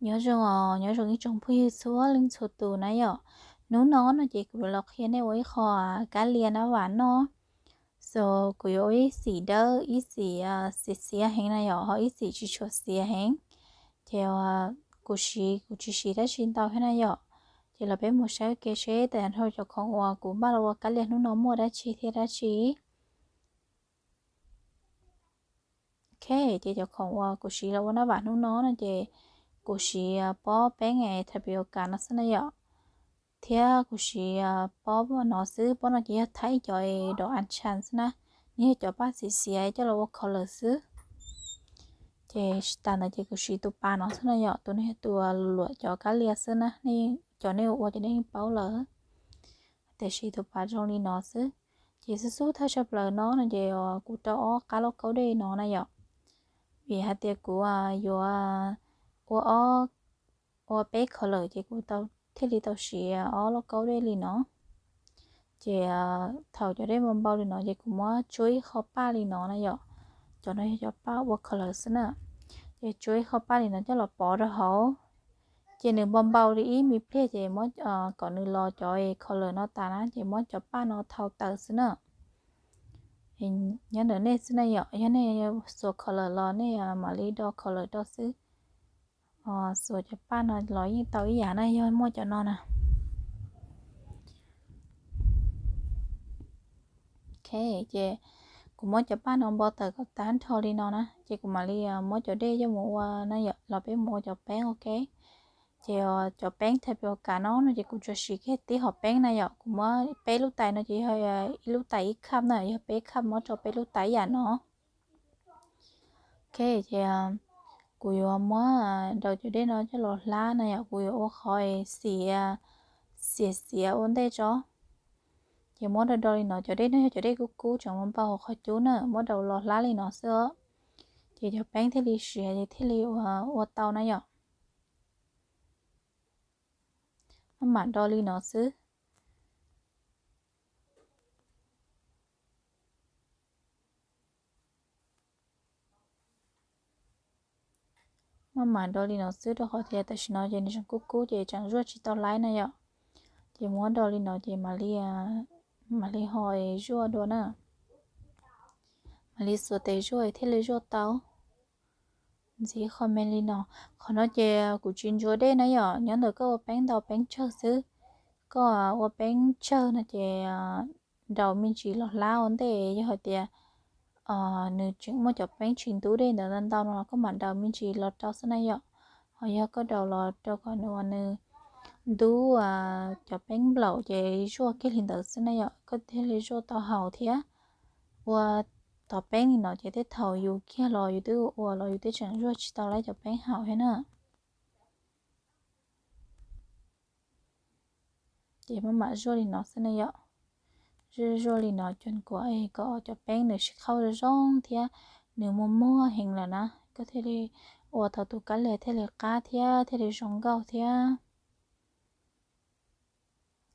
Nyob zoo os, nyob zoo ib tsoom phooj ywg txhua leej txhua tus na yom. Hnub no no ces kuv los qhia nej ua ib qho kab lia nab vam noj. So, kuv yuav ua ib xim dawb, ib xim xiav xiav heev na yom, ho ib xim tsis tshua xiav heev. Ces kuv siv, kuv tsis siv dab tsi ntau thiab na yom. Ces los peb mus saib ua ke seb tas dhau cov khoom uas kuv npaj los ua kab lia hnub no muaj dab tsi thiab dab tsi. Ok, ces cov khoom uas kuv siv los ua nab vam hnub no no ces kuv siv pob peeb es thapioca no xwb na yom, thiab kuv siv pob no xwb. Pob no ces yog thaij cov es dov an tshas xwb na, nws yog cov paj xiav xiav coj los ua color xwb. Ces tas ntawd ces kuv siv tus pas no xwb na yom, tus no yog tus luam cov kab lia xwb na, cov nej ua ces nej yeej paub lawm. Tiam sis tus pas zoo li no xwb. Ces xub xub thawj tshaj plaws no no ces kuv rau ob qab lauj kaub dej no na yom, vim hais tias kuv yuav ua ob, ua peb color ces kuv thiaj li tau siv ob lauj kaub dej li no. Ces thaum cov dej npau npau li no ces kuv muab tsuab ib qho paj li no na yom, cov no yog cov paj ua color xwb na. Ces tsuab ib qho paj li no coj los pov rau hauv, ces nws npau npau li ib me pliag ces muab kom nws los cov color no tas na ces muab cov paj no thau tawm xwb na. Nyob ntawm nej xwb na yom, yog nej xuas color los nej mam li do color rau xwb. Xuas cov paj no los yeej tau ib yam na yog muaj cov no na. Ok, ces kuv muab cov paj no npau tawm kom tag nrho li no na ces kuv mam li muab cov dej coj mus ua na yom, los peb mus ua cov peeb ok. Ces cov peeb thapioca no no ces kuv tsuas siv kiag tib hom peeb na yom, kuv muab peb lub tais no ces yog ib lub tais ib cup na, yog peb cup muab rau peb lub tais ib yam no. Ok, ces kuv yuav muab daus cov dej no coj los hlab na yom, kuv yuav ua qhov xim xiav xiav ua ntej tso. Ces muab daus daus li no, cov dej no yog cov dej kub kub tseem npau hauv qhov cub na, muab daus los hlab li no xwb os. Ces cov peeb thiaj li siav ces thiaj li ua tau na yom. Maj mam do li no xwb. Maj mam do li no xwb rau qhov tias tam sim no ces nws tseem kub kub ces tseem zuaj tsis tau laib na yom. Ces muab do li no ces mam li, mam li ho zuaj dua na. Mam li xuas tes zuaj thiaj li zuaj tau. Ntxiv qho me li no. Qhov no ces kuv tsis ntsuav dej na yom, nyob ntawm koj ua peeb ntau peeb tsawg xwb. Koj ua peeb tsawg no ces daus me ntsis los hlab ua ntej, yog hais tias nws tseem muaj cov peeb tsis ntub dej ntawd ntau ntau no los koj mam daus me ntsis los rau xwb na yom. Ho yog koj daus los rau kom nws ua nws ntub cov peeb nplaum ces zuaj kiag li ntawd xwb na yom, koj thiaj li zuaj tau haum thiab. Ua tom peeb li no ces tej thaum yus kiag los yus twb ua los yus twb tseem zuaj tsis tau laib cov peeb haum thiab na. Ces maj mam zuaj li no xwb na yom. Zuaj zuaj li no cov kuam kom cov peeb nws sib qhaub zoo zoo thiab nws muag muag heev lawm na, koj thiaj li ua tau tus kab lia thiaj li qab thiab thiaj li zoo nkauj thiab.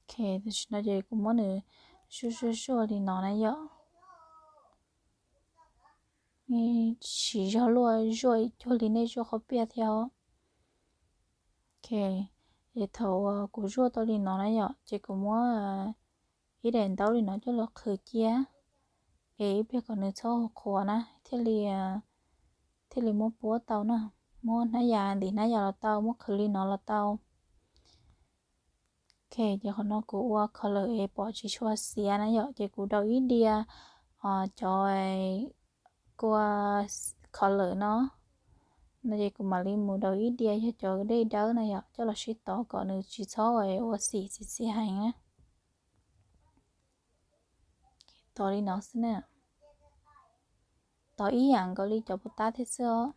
Ok, tam sim no ces kuv muab nws zuaj zuaj zuaj li no na yom. Siv zog luaj zuaj ib cuag li nej zuaj qhaub piaj thiab os. Ok, es thaum kuv zuaj tau li no na yom, ces kuv muab ib daim ntaub li no coj los qhwv cia, es ib pliag kom nws txhob qhuav na, thiaj li, thiaj li muab puab tau na. Muab hnab yas, ntim hnab yas los tau, muab qhwv li no los tau. Ok, ces qhov no kuv ua color es pom tsis tshua xiav na yom, ces kuv daus ib diav cov kua color no, no ces kuv mam li mus daus ib diav yog cov dej dawb na yom, coj los sib tov kom nws tsis txhob ua xim xiav xiav heev na. Tov li no xwb na. Tov ib yam nkaus li cov puas tab thiab xwb os.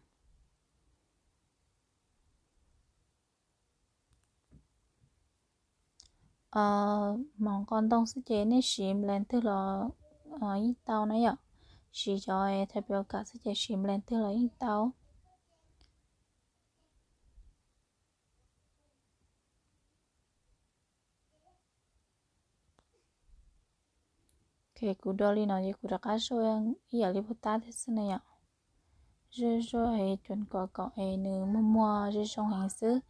Hmoov nqos ntoo xwb ces nej siv nplees twg los yeej tau na yom. Siv cov thapioca xwb ces siv nplees twg los yeej tau. Ok, kuv do li no ces kuv rov qab zuaj ib yam li puas tab thiab xwb na yom. zuaj zuaj es cuam kom kom es nws muag muag zoo zoo heev xwb.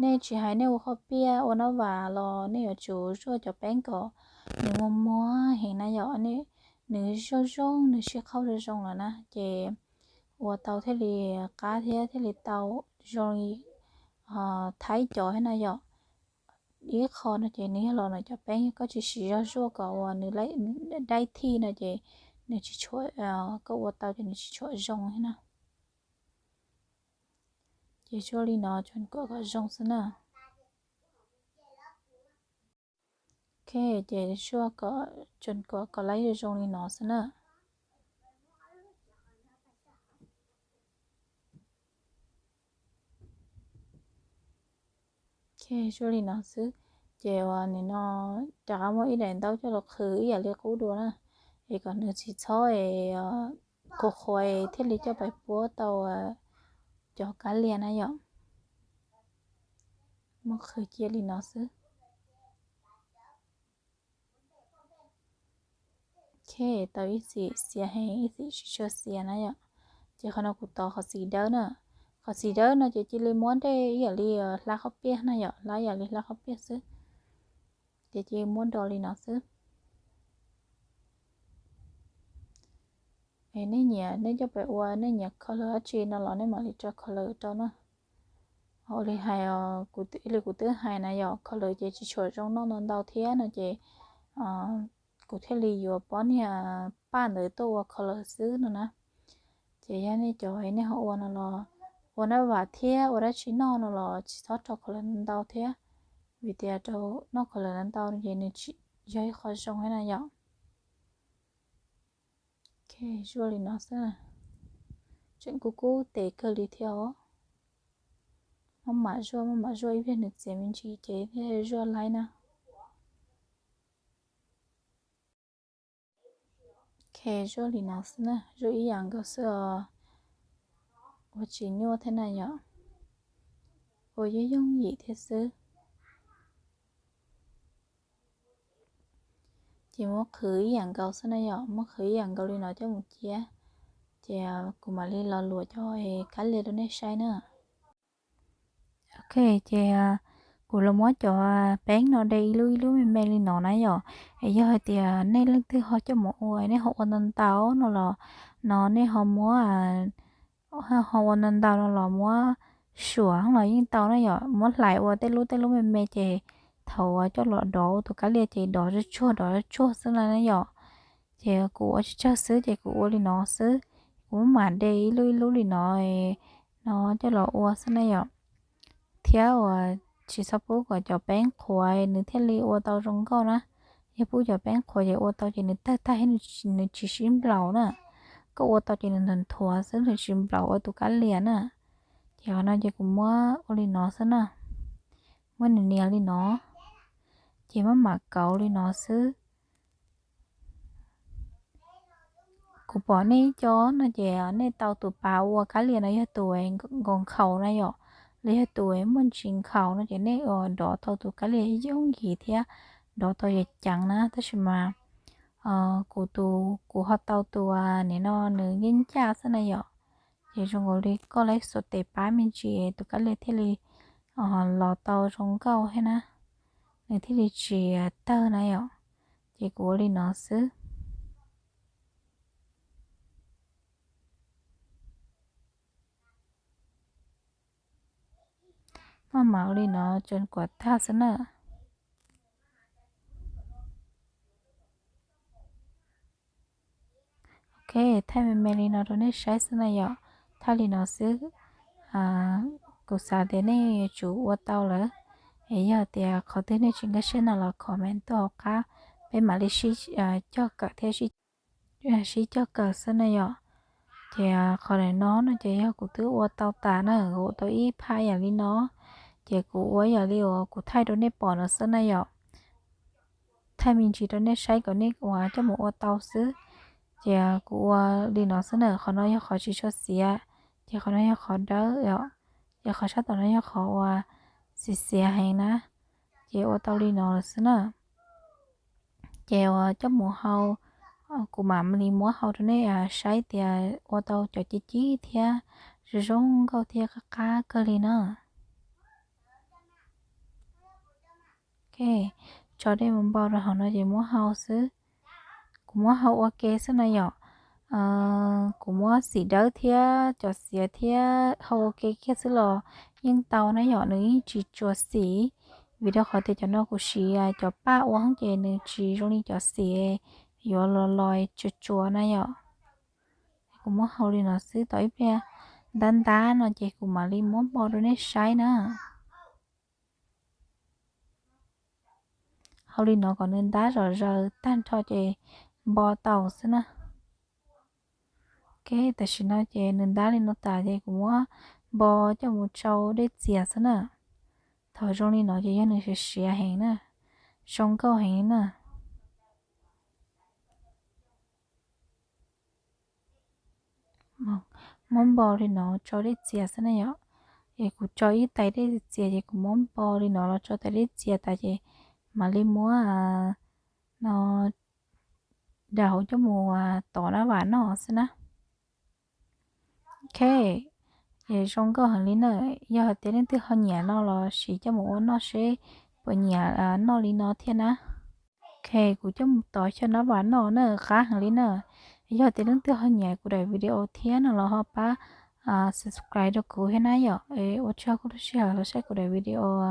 Nej tsis hais nej ua qhob piaj ua nab vas los nej yuav tsum zuaj cov peeb kom nws muag muag heev na yom. Nws zoo zoo, nws sib qhaub zoo zoo lawm na ces ua tau thiaj li qab thiab thiaj li tau zoo li thaib cov thiab na yom. Ib qho no ces nws yog los ntawm cov peeb, yog koj tsis siv zog zuaj kom uas nws daib thij no ces nws tsis tshua, koj ua tau ces nws tsis tshua zoo thiab na. Ces zuaj li no tsuas kom kom zoo xwb na. Ok, ces zuaj kom tsuas kom kom laib zoo zoo li no xwb na. Ok, zuaj li no xwb. Ces uas nim no rov qab muab ib daim ntaub coj los qhwv ib yam li qub dua na, es kom nws tsis txhob es qhuav qhuav es thiaj li coj pais puab tau cov kab lias na yom. Muab qhwv cia li no xwb. Ok, tau ib txhim xiav heev ib txhim tsis tshua xiav na yom. Ces qhov no kuv tov qhov xim dawb na. Qhov xim dawb no ces cia li muab dej ib yam li hlab qhob piaj na yom, hlab ib yam li hlab qhob piaj xwb. Ces cia li muab do li no xwb. Es nej nyiam nej coj pem ua, nej nyiam color dab tsi no los nej mam li tso color rau na. Ua li hais, kuv li kuv twb hais na yom, color ces tsis tshua zoo noj ntau ntau thiab no ces kuv thiaj li yuav pob niag paj ntawd tuaj ua color xwb no na. Ces yog nej cov nej ho ua no los ua nab vam thiab ua dab tsi noj no los tsis txhob rau color ntau thiab, vim tias rau noj color ntau ces nws tsis yog ib qho zoo thiab na yom. Ok, zuaj li no xwb. Tseem kub kub tes kawg li thiab os. Maj mam zuaj, maj mam zuaj ib pliag nws txias me ntsis ces thiaj zuaj laib na. Ok, zuaj li no xwb na, zuaj ib yam nkaus xwb os. Ua tsis nyuaj thiab na yom, ua yooj yooj yim thiab xwb. Ces muab qhwv ib yam nkaus xwb na yom, muab qhwv ib yam nkaus li no coj mus cia. Ces kuv mam li los luam cov kab lia rau nej saib na. Ok, ces kuv los muab cov peeb no de ib lub ib lub me me li no na yom. Es yog hais tias nej leej twg ho coj mus ua, nej ho ua ntau ntau no los, no nej ho muab, ho ua ntau ntau no los muab suam los yeej tau na yom. Muab hlais ua tej lub tej lub me me ces thaum coj los dov ua tus kab lia ces dov tsuag tsuag dov tsuag tsuag xwb na yom. Ces kuv ua tsawg tsawg xwb ces kuv ua li no xwb. Kuv mam de ib lub ib lub li no, no coj los ua xwb na yom. Thiab uas tsis txhob pub kom cov peeb qhuav nws thiaj li ua tau zoo nkauj na. Yog pub cov peeb qhuav ces ua tau ces nws tawg tag thiab nws tsis sib nplaum na. Koj ua tau ces nws nthuav nthuav xwb, nws tsis nplaum ua tus kab lia na. Ces qhov no ces kuv muab ua li no xwb na. Muab nias nias li no, ces maj mam kauv li no xwb. Kuv pom nej ib co no ces nej tau tus pas ua kab lia no yog tus nkaus nkhaus na yom, los yog tus muaj ntsis nkhaus no ces nej dov tau tus kab lia yooj yim thiab dov tau yam ceev na. Tab sis mas kuv tus, kuv ho tau tus nim no nws yeej ncaj xwb na yom. Ces zoo nkaus li koj laib xuas tes pab me ntsis tus kab lia thiaj li los tau zoo nkauj thiab na, nws thiaj li tsis tawg na yom. Ces kuv ua li no xwb. Maj mam ua li no tso kom tag xwb na. Ok, thaij me me li no rau nej saib xwb na yom. Thaij li no xwb. Kuv xav tias nej yuav tsum ua tau lawm. Es yog tias qhov twg nej tsis nkag siab no los comment tuaj hauv qab, peb mam li sib cog kawm thiab sib cog kawm xwb na yom. Ces qhov ntawm no no ces yog kuv twb ua tau tas na, kuv ua tau ib phaj yam li no. Ces kuv ua yam li uas kuv thaij rau nej pom no xwb na yom. Thaij me ntsis rau nej saib kom nej uas coj mus ua tau xwb. Ces kuv ua li no xwb na, qhov no yog qhov tsis tshua xiav, ces qhov no yog qhov dawb os. Ces qhov sab tom no yog qhov uas xiav xiav heev na. Ces ua tau li no lawm xwb na. Ces uas coj mus hau Kuv mam li muab hau rau nej saib tias ua tau cov ci ci thiab zoo zoo nkauj thiab qab qab kawg li na. Ok, tso dej npau rau hauv no ces muab hau xwb. Kuv muab hau ua ke xwb na yom. Kuv muab xim dawb thiab cov xiav thiab hau ua ke kiag xwb los yeej tau na yom, nws yeej tsis tshua xim. Vim rau qhov tias cov no kuv siv cov paj ua ces nws tsis zoo li cov xiav yuav los los tsuas tsuas na yom. Kuv muab hau li no xwb, tos ib pliag ntab ntab no ces kuv mam li muab npo rau nej saib na. Hau li no kom nws ntab zom zaws tag nrho ces npo tau xwb na. Ok, tam sim no ces nws ntab li no tas ces kuv muab npo coj mus tsau dej txias xwb na. Thaum zoo li no ces yog nws siav siav heev na, zoo nkauj heev li na. Muab npo li no tsau dej txias xwb na yom. Es kuv tsau ib tais dej txias ces kuv muab npo li no los tsau tais dej txias tas ces mam li muab no daus coj mus tov nab vam noj xwb na. Ok, es zoo nkauj heev li na. Yog hais tias leej twg ho nyiam no los siv coj mus ua noj seb puas nyiam noj li no thiab na. Ok, kuv coj mus tov xyaw nab vam noj na, qab heev li na. Yog tias leej twg ho nyiam kuv daim video thiab no los ho pab subscribe rau kuv thiab na yom. Ua tsaug koj lub sij hawm los saib kuv daim video.